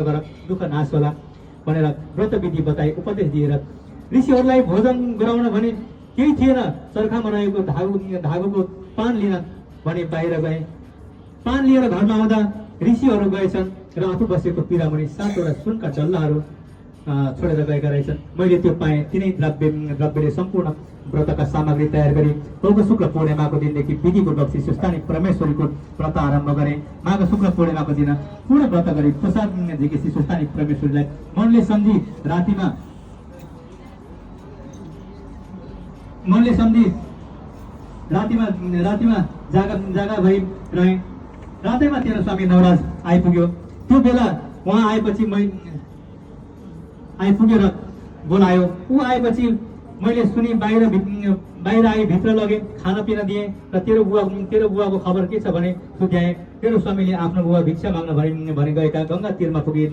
गर दुःख नाश होला भनेर व्रत विधि बताए, उपदेश दिएर ऋषिहरूलाई भोजन गराउन भने केही थिएन। चर्खामा रहेको धागोको पान लिन भने बाहिर गए। पान लिएर घरमा आउँदा ऋषिहरू गएछन् र आफू बसेको पिरामुनि 7वटा सुनका डल्लाहरू छोडेर गएका रहेछन्। मैले त्यो पाएँ। तिनै द्रव्यले सम्पूर्ण व्रतका सामग्री तयार गरी पौष शुक्ल पूर्णिमाको दिनदेखि विधिको बक्सी सुस्तानी परमेश्वरीको व्रत आरम्भ गरे। माघ शुक्ल पूर्णिमाको दिन पूर्ण व्रत गरी प्रसाद झिकेसी सुस्तानी परमेश्वरीलाई मनले सम्झी रातिमा जागा भई रहे। रातैमा तेरो स्वामी नवराज आइपुग्यो। त्यो बेला उहाँ आइपुग्यो र बोलायो। ऊ आएपछि मैले सुनि बाहिर आई भित्र लगे, खाना पिना दिएँ र तेरो बुवाको खबर के छ भने सुध्याएँ। तेरो स्वामीले आफ्नो बुवा भिक्षा माग्न भनी गएका गङ्गा तीरमा पुगे।